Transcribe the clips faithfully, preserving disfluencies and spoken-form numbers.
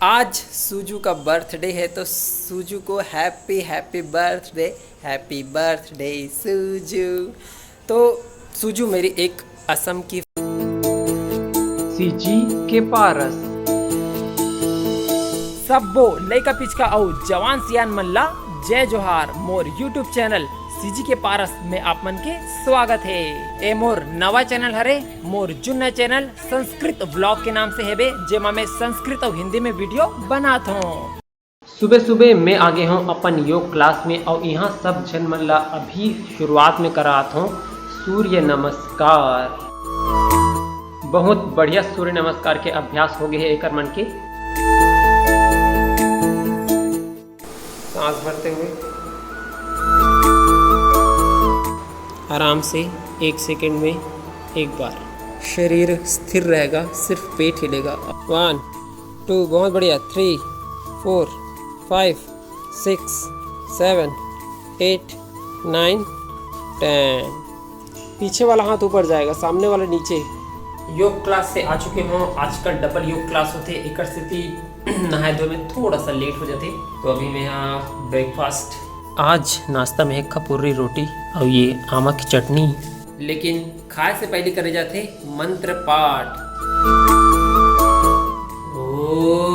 आज सूजू का बर्थडे है, तो सूजू को happy, happy birthday, happy birthday Suju. तो सूजू मेरी एक असम की सीजी के पारस। सब्बो लइका पिचका अउ जवान सियान मन ला जय जोहार। मोर YouTube चैनल सीजी के पारस में आप मन के स्वागत है। ए मोर नवा चैनल हरे, मोर जुन्ना चैनल संस्कृत व्लॉग के नाम से हेबे, जेमा मैं संस्कृत अउ हिंदी में वीडियो बनात हूँ। सुबह सुबह मैं आगे हूँ अपन योग क्लास में, अउ यहाँ सब झन मन ला अभी शुरुआत में करात हूँ सूर्य नमस्कार। बहुत बढ़िया सूर्य नमस्कार के अभ्यास हो गए है एकर मन के। सांस भरते हुए आराम से एक सेकंड में एक बार। शरीर स्थिर रहेगा, सिर्फ पेट हिलेगा। वन, टू, बहुत बढ़िया। Three, four, five, six, seven, eight, nine, ten. पीछे वाला हाथ ऊपर जाएगा, सामने वाला नीचे। योग क्लास से आ चुके हो। आजकल डबल योग क्लास होते, एकर सेती नहाए धोए में थोड़ा सा लेट हो जाते। तो अभी मैं यहाँ ब्रेकफास्ट, आज नाश्ता में है खपुर्री रोटी और ये आमा की चटनी। लेकिन खाए से पहले करे जाते मंत्र पाठ। ओम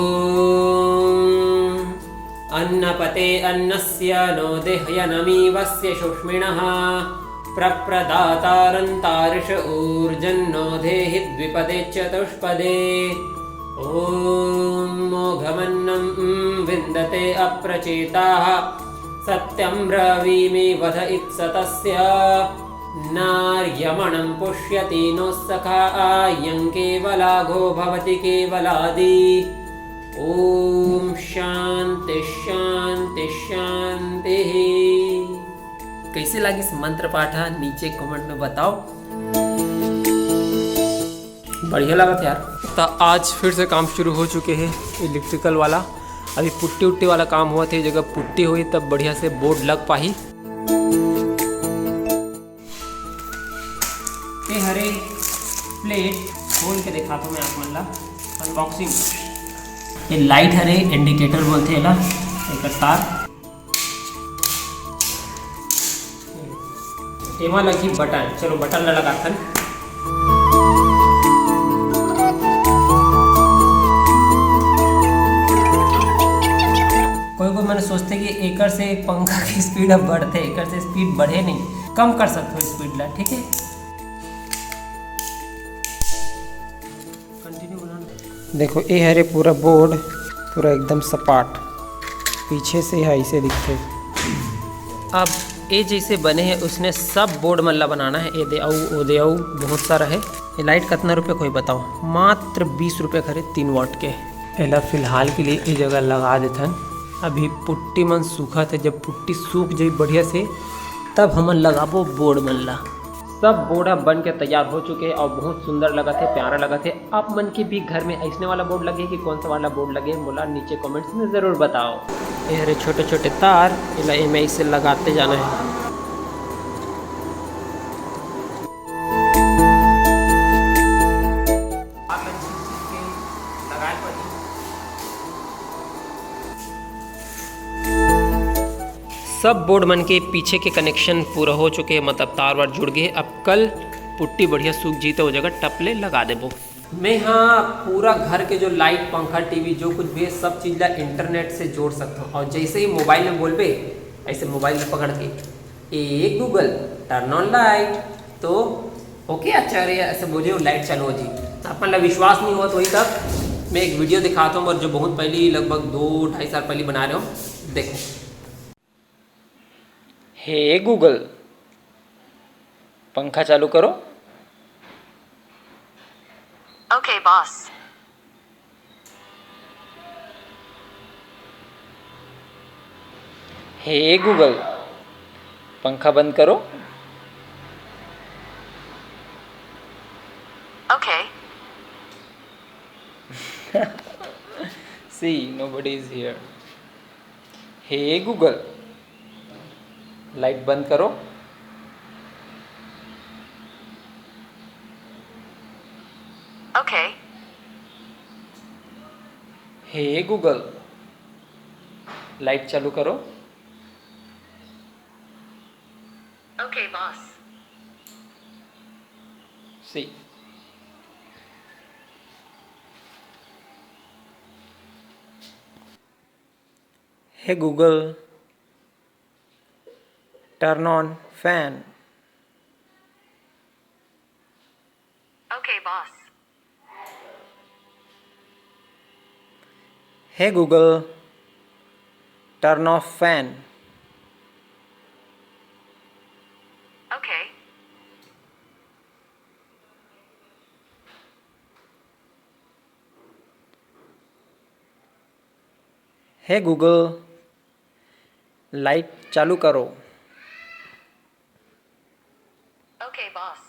अन्नपते अन्नस्य नो देहयनमीवस्य सुष्मिणः। प्रप्रदातारन्तारिष ऊर्जन्नो धेहि द्विपदे चतुष्पदे। ॐ मोघमन्नं विन्दते अप्रचेताः। सत्यं ब्रवीमि वध इत्सतस्य। नार्यमणं पुष्यति नो सखा आयं केवलाघो भवति केवलादि। ॐ शांति शांति शांतिः। कैसे लागिस मंत्र पाठ ह? नीचे कमेंट में बताओ। बढ़िया लागत यार। त आज फिर से काम शुरू हो चुके हे इलेक्ट्रिकल वाला। अभी पुट्टी उट्टी वाला काम होवत हे, जगह पुट्टी होही तब बढ़िया से बोर्ड लग पाही। ये हरे प्लेट खोल के दिखाता हूँ मैं आप मन ला, अनबॉक्सिंग। ये लाइट हरे, इंडिकेटर बोलते एला, एकर तार। एमा लगी बटन, चलो बटन ला लगाथन। कोई कोई मन सोचते कि एकर से पंखा की स्पीड अब बढ़ते, एकर से स्पीड बढ़े नहीं, कम कर सकते हो स्पीड ला, ठीक है। कंटिन्यू बनाना। देखो, ये हरे पूरा बोर्ड, पूरा एकदम सपाट, पीछे से ह ऐसे दिखते। अब ये जैसे बने हैं, उसने सब बोर्ड मन ला बनाना है। ये दे अउ, वो दे अउ, बहुत सारा है। ये लाइट कितना रुपये कोई बताओ? मात्र बीस रुपये खरे तीन वाट के। एला फिलहाल के लिए ये जगह लगा देथन। अभी पुट्टी मन सूखत है, जब पुट्टी सूख जाई बढ़िया से, तब हमन लगाबो बोर्ड मन ला। सब बोर्ड ह बन के तैयार हो चुके हे और बहुत सुंदर लगत हे, प्यारा लगत हे। आप मन के भी घर में ऐसने वाला बोर्ड लगे कि कौन सा वाला बोर्ड लगे, मोला नीचे कमेंट्स में जरूर बताओ। ये हरे छोटे छोटे तार, एला एमे ऐसे लगाते जाना है। सब बोर्ड मन के पीछे के कनेक्शन पूरा हो चुके हे, मतलब तार वार जुड़ गए हे। अब कल पुट्टी बढ़िया सूख जी त वो जगह टप ले लगा देबो। मैं हाँ पूरा घर के जो लाइट, पंखा, टीवी, जो कुछ भी है, सब चीज ला इंटरनेट से जोड़ सकता हूँ। और जैसे ही मोबाइल में बोलबे, ऐसे मोबाइल में पकड़ के, "ए गूगल, टर्न ऑन लाइट।" तो ओके आचार्य, ऐसे बोले और लाइट चालू हो जी। आप मन ला विश्वास नहीं हुआ तो वही तक मैं एक वीडियो दिखाता हूँ, और जो बहुत पहले, लगभग दो ढाई साल पहले बना रहे हो, देखो। हे गूगल, पंखा चालू करो। ओके बॉस। हे गूगल, पंखा बंद करो। ओके। See, nobody is here. हे गूगल, लाइट बंद करो। ओके। हे गूगल, लाइट चालू करो। Okay, boss. सी। हे Google, turn on fan. Okay, boss. हे Google, turn off fan. Okay. हे गूगल, लाइट चालू करो। Okay, boss.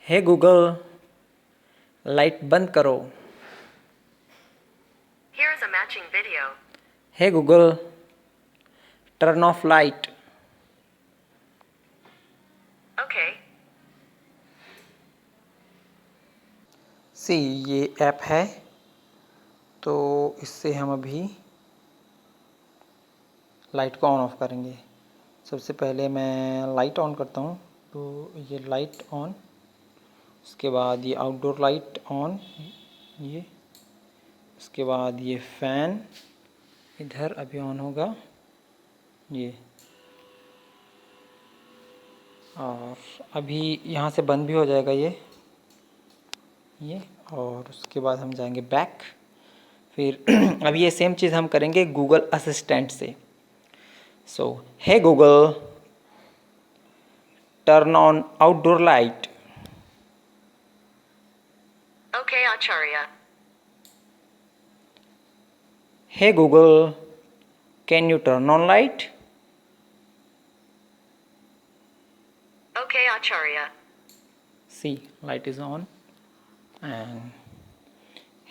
हे गूगल, लाइट बंद करो। Here is a matching video. हे Google, turn off light. Okay. सी, ये ऐप है, तो इससे हम अभी लाइट को ऑन ऑफ करेंगे। सबसे पहले मैं लाइट ऑन करता हूँ, तो ये लाइट ऑन, उसके बाद ये आउटडोर लाइट ऑन, ये, उसके बाद ये फ़ैन इधर अभी ऑन होगा, ये, और अभी यहाँ से बंद भी हो जाएगा ये, ये, और उसके बाद हम जाएंगे बैक। फिर अभी ये सेम चीज़ हम करेंगे गूगल असिस्टेंट से। सो, हे Google, turn on outdoor light. Okay, Acharya. हे Google, can you turn on light? Okay, Acharya. See, light is on. And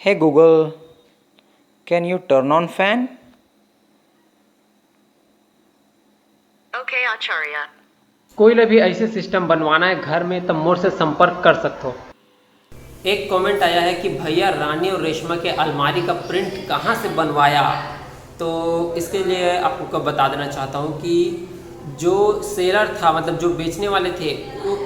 hey Google, can you turn on fan? Okay, Acharya. कोई ला भी ऐसे system बनवाना है घर में, तब मोर से संपर्क कर सकथो। एक कमेंट आया है कि भैया, रानी और रेशमा के अलमारी का प्रिंट कहाँ से बनवाया? तो इसके लिए आपको बता देना चाहता हूँ कि जो सेलर था, मतलब जो बेचने वाले थे, वो,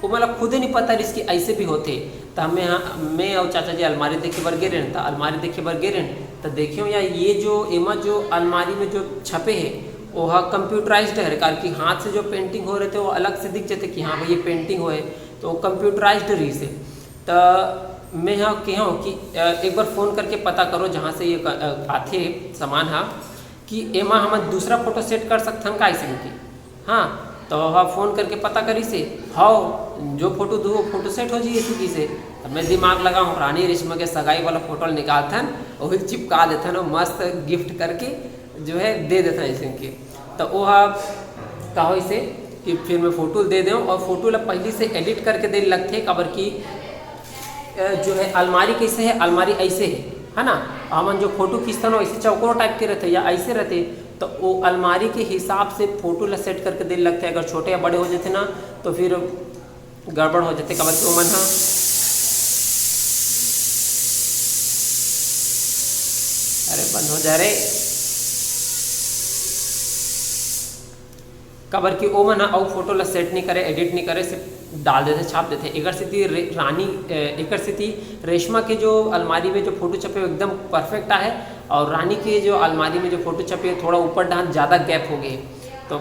वो मतलब खुद ही नहीं पता रिहिस कि ऐसे भी होथे। तो हमें, हाँ, मैं और चाचा जी अलमारी देखे बर गे रहेन, तो अलमारी देखे बर गे रहेन, तो देखे यार, ये जो एमा जो अलमारी में जो छपे है, वो हा कंप्यूटराइज्ड है, कारण कि हाथ से जो पेंटिंग हो रहे थे, वो अलग से दिख जाते कि हाँ भाई, ये पेंटिंग होए, तो वो कंप्यूटराइज्ड रहिस हे। तो मैं हा कहेंव कि, अ, एक बार फ़ोन करके पता करो, जहाँ से ये क-, अ, आथे सामान हा, कि एमा हमन दूसरा फोटो सेट कर सकथन का, अइसे कि? हाँ, तो हा फ़ोन करके पता करिस हे, "हव, जो फोटो दू, वो फोटो सेट हो जाही," अइसे कहिस हे। तब मैं दिमाग लगाहूँ, रानी रेशमा के सगाई वाला फोटो ल निकालथन, वही चिपका देथन और मस्त गिफ्ट करके जो है दे देथन अइसे कि। तो वो हा का होइस हे कि फिर मैं फोटो दे देंव और फोटो ला पहली से एडिट करके दे लगथे, काबर कि, अ, जो है अलमारी कैसे है, अलमारी ऐसे है, है ना? हमन जो फोटो खींचथन, ऐसे चौकोर टाइप के रहते या ऐसे रहते, तो वो अलमारी के हिसाब से फोटो ला सेट करके दे लगथे। अगर छोटे या बड़े हो जाते ना, तो फिर गड़बड़ हो जाते, काबर कि ओमन ह, अरे बंद हो जा रे, काबर कि ओमन ह अउ फोटो ला सेट नहीं करे, एडिट नहीं करे, सिर्फ डाल देथे, छाप देथे। एकर सेती रे-, रानी, ए, एकर सेती रेशमा के जो अलमारी में जो फोटो छपे, वो एकदम परफेक्ट आहे, और रानी के जो अलमारी में जो फोटो छपे, थोड़ा ऊपर डाहन ज़्यादा गैप हो गए। तो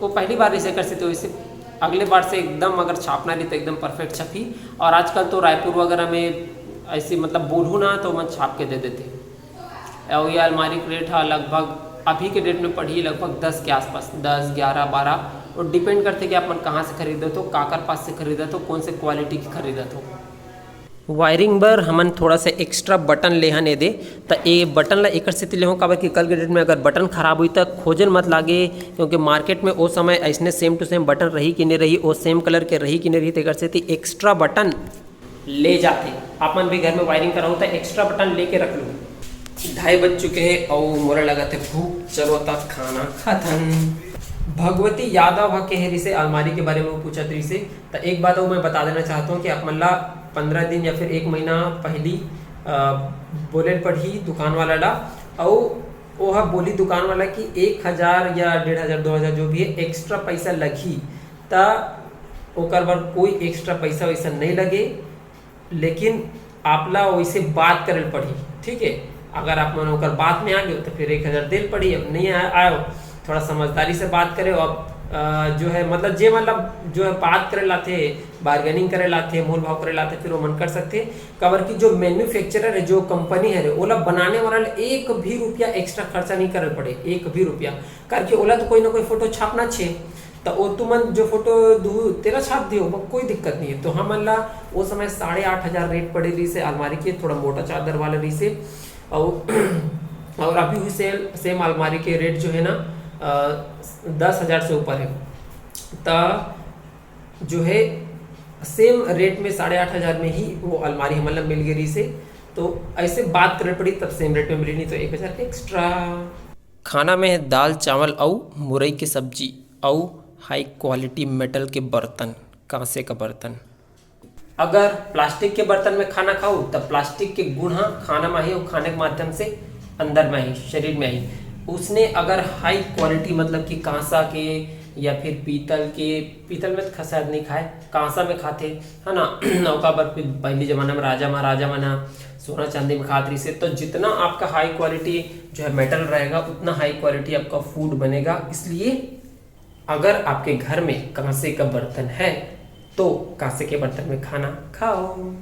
वो पहली बार ऐसे कर सकते हो, इसे अगले बार से एकदम अगर छापना रही तो एकदम परफेक्ट छपी। और आजकल तो रायपुर वगैरह में ऐसे मतलब बोलूँ ना तो मन छाप के दे देते। और ये अलमारी का रेट हा लगभग अभी के डेट में पड़ी लगभग दस के आसपास, दस, ग्यारह, बारह, और डिपेंड करते कि आप मन कहाँ से खरीदत हो, काकर पास से खरीदत हो, कौन से क्वालिटी की खरीदत हो। वायरिंग बर हमन थोड़ा सा एक्स्ट्रा बटन लेहन एदे, त ए बटन ला एकर सेती लेहूँ, काबर कि कल के डेट में अगर बटन खराब होही त खोजन मत लागे, क्योंकि मार्केट में ओ समय अइसने सेम टू सेम बटन रही कि नहीं रही, ओ सेम कलर के रही कि नहीं रही, तेकर सेती एक्स्ट्रा बटन ले जाथे। आप मन भी घर में वायरिंग कराहू त एक्स्ट्रा बटन लेके रख लू। ढाई बज चुके हैं और मोला लगत है भूख, चलो त खाना खाथन। भगवती यादव हा कहे रिसे अलमारी के बारे में वो पूछत रिसे, त एक बात और मैं बता देना चाहता हूँ कि आप मन ला पंद्रह दिन या फिर एक महीना पहिली, अ, बोले ल पड़ही दुकान वाला ला, अउ ओह बोली दुकान वाला कि एक हजार या डेढ़ हजार, दो हजार जो भी है, एक्स्ट्रा पैसा लगही, त ओकर बर कोई एक्स्ट्रा पैसा वैसा नहीं लगे, लेकिन आप ला वैसे बात करे ल पड़ही, ठीक है। अगर आप मन ओकर बात में आ गए तो फिर एक हजार दे ल पड़ही, अब नहीं आ-, आयो, थोड़ा समझदारी से बात करे। अब, अ, जो है, मतलब, जे, मतलब, जो है, बात करे लाथे, बार्गेनिंग करे लाथे, मोल भाव करे लाथे, फिर वो मन कर सकथे। काबर कि जो मैन्युफैक्चरर है, जो कंपनी है रे, ओला बनाने वाला ला एक भी रुपया एक्स्ट्रा खर्चा नहीं करे पड़े, एक भी रुपया, करके ओला तो कोई ना कोई फोटो छापना छे, तो वो तुमन जो फोटो दू तेरा छाप दियो, वो कोई दिक्कत नहीं है। तो हमन ला वो समय साढ़े आठ हजार रेट पड़े रहिसे अलमारी के, थोड़ा मोटा चादर वाला रहिसे, और, और अभी भी सेम, सेम अलमारी के रेट जो है ना, अ, दस हजार से ऊपर है। त जो है, सेम रेट में, साढ़े आठ हजार में ही वो अलमारी हमन ला मिल गई रहिसे। तो ऐसे बात करे पड़ी, तब सेम रेट में मिली, नहीं तो एक हजार एक्स्ट्रा। खाना में है दाल चावल अउ मुरई के सब्जी अउ हाई क्वालिटी मेटल के बर्तन, कांसे का बर्तन। अगर प्लास्टिक के बर्तन में खाना खाओ, तब प्लास्टिक के गुण ह खाना में ही और खाने के माध्यम से अंदर में ही, शरीर में ही। उसने अगर हाई क्वालिटी, मतलब कि कांसा के या फिर पीतल के, पीतल में तो शायद नहीं खाए, कांसा में खाथे, है ना। ओका बर फिर पहली जमाना में राजा महाराजा मन ह सोना चांदी में खात रहिसे। तो जितना आपका हाई क्वालिटी जो है मेटल रहेगा, उतना हाई क्वालिटी आपका फूड बनेगा। इसलिए अगर आपके घर में कांसे का बर्तन है, तो कांसे के बर्तन में खाना खाओ।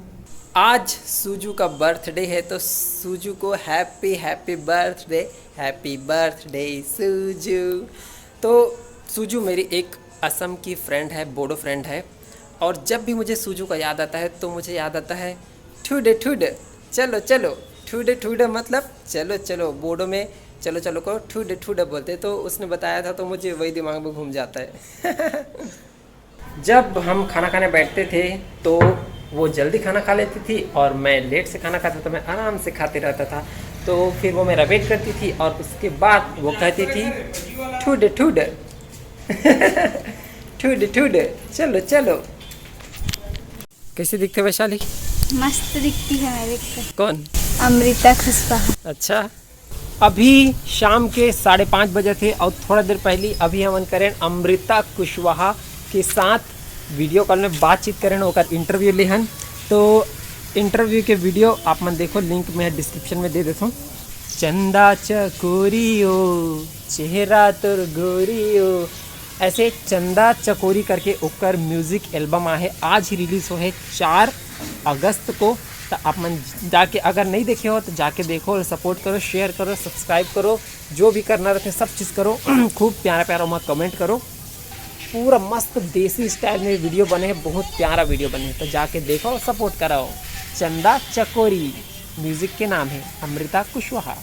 आज सूजू का बर्थडे है, तो सूजू को happy, happy birthday, happy birthday Suju. तो सूजू मेरी एक असम की फ्रेंड है, बोडो फ्रेंड है, और जब भी मुझे सूजू का याद आता है, तो मुझे याद आता है, "ठुडे ठुडे, चलो चलो।" ठुडे ठुडे मतलब चलो चलो, बोडो में चलो चलो को ठुडे ठुडे बोलते। तो उसने बताया था, तो मुझे वही दिमाग में घूम जाता है। जब हम खाना खाने बैठते थे, तो वो जल्दी खाना खा लेती थी और मैं लेट से खाना खाता, तो मैं आराम से खाते रहता था। तो फिर वो मेरा वेट करती थी और उसके बाद वो कहती थी, "ठुडे ठुडे।" "ठुडे ठुडे, चलो चलो।" कैसे दिखते वैशाली? मस्त दिखती है मैं देख के। कौन? अमृता कुशवाहा। अच्छा, अभी शाम के साढ़े पाँच बजे थे और थोड़ा देर पहली अभी हमन करें अमृता कुशवाहा के साथ वीडियो कॉल में बातचीत करें, ओकर इंटरव्यू लेहन। तो इंटरव्यू के वीडियो आप मन देखो, लिंक मैं डिस्क्रिप्शन में दे देता हूँ। चंदा चकोरी ओ, चेहरा तोर गोरी ओ, ऐसे चंदा चकोरी करके ओकर म्यूजिक एल्बम आहे, आज ही रिलीज हो है चार अगस्त को। तो आप मन जाके, अगर नहीं देखे हो तो जाके देखो और सपोर्ट करो, शेयर करो, सब्सक्राइब करो, जो भी करना रहते सब चीज़ करो। खूब प्यारा प्यारा वहाँ कमेंट करो। पूरा मस्त देसी स्टाइल में वीडियो बने हैं, बहुत प्यारा वीडियो बने हैं, तो जाके देखो और सपोर्ट कराओ। चंदा चकोरी म्यूजिक के नाम है, अमृता कुशवाहा।